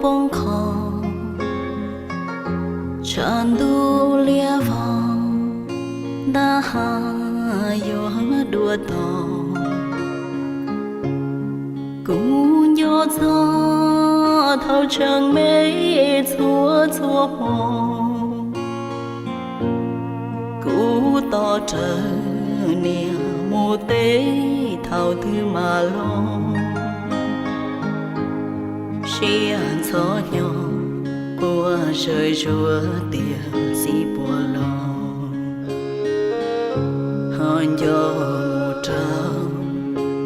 poob qho, tshav ntuj liab vog, ntab ha yuav dua tog. Kuv nco txog thaum tseem me txhua txhua hmo, kuv tos rawv niam mus teb thaum twg mam los. Siab ntxhov hnyo quaj zawm zuag tias txiv puas los, ho nco mus rau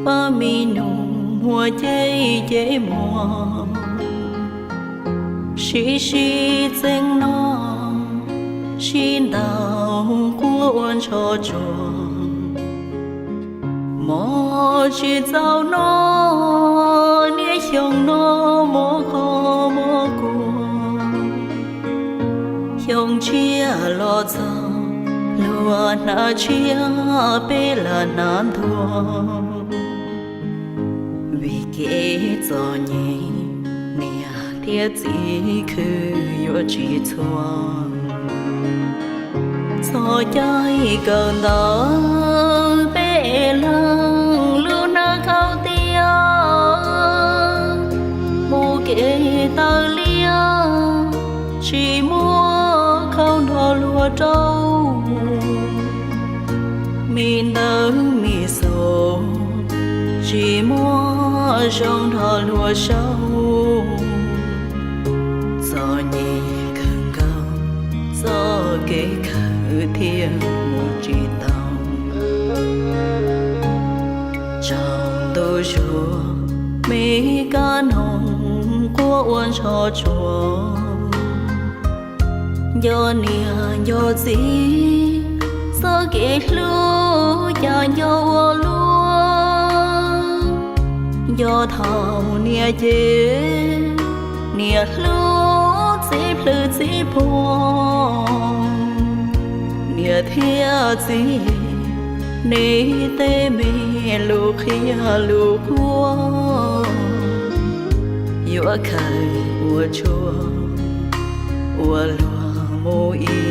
pab me nus muag ceb ceb muag. Sib sib txeeb no, sib ntaus quaj ua ntsho tsuag. Mov tsis txaus no, niaj xyoo no mov qhov mov kuag. Xyoo tshiab los txog, luag hnav tshiab peb lam hnav ntuag. Vim kev txom nyem, niam thiab txiv khwv yuav tsis txhua. Txog caij kawm ntawv peb leeg lub hnab khaub tiaj, mus kev taw liab, tsis muaj khau nrog luag rau. Me ntawv me xov, tsis muaj zoo nrog luag sau. Txom nyem kawg nkaus, txoj kev kawm thiaj mus tsis tau. Tsaus ntuj zuag, me kab noog quaj ua ntsho tsuag. Nco niam nco txiv, txoj kev hlub cas nco ua luaj. Nco thaum niam ces, niam hlub txiv plhws txiv phuam. Niam thiab txiv, nej tej me lus qhia lus qhuab, yuav khaws ua tshuaj, ua luag mus ib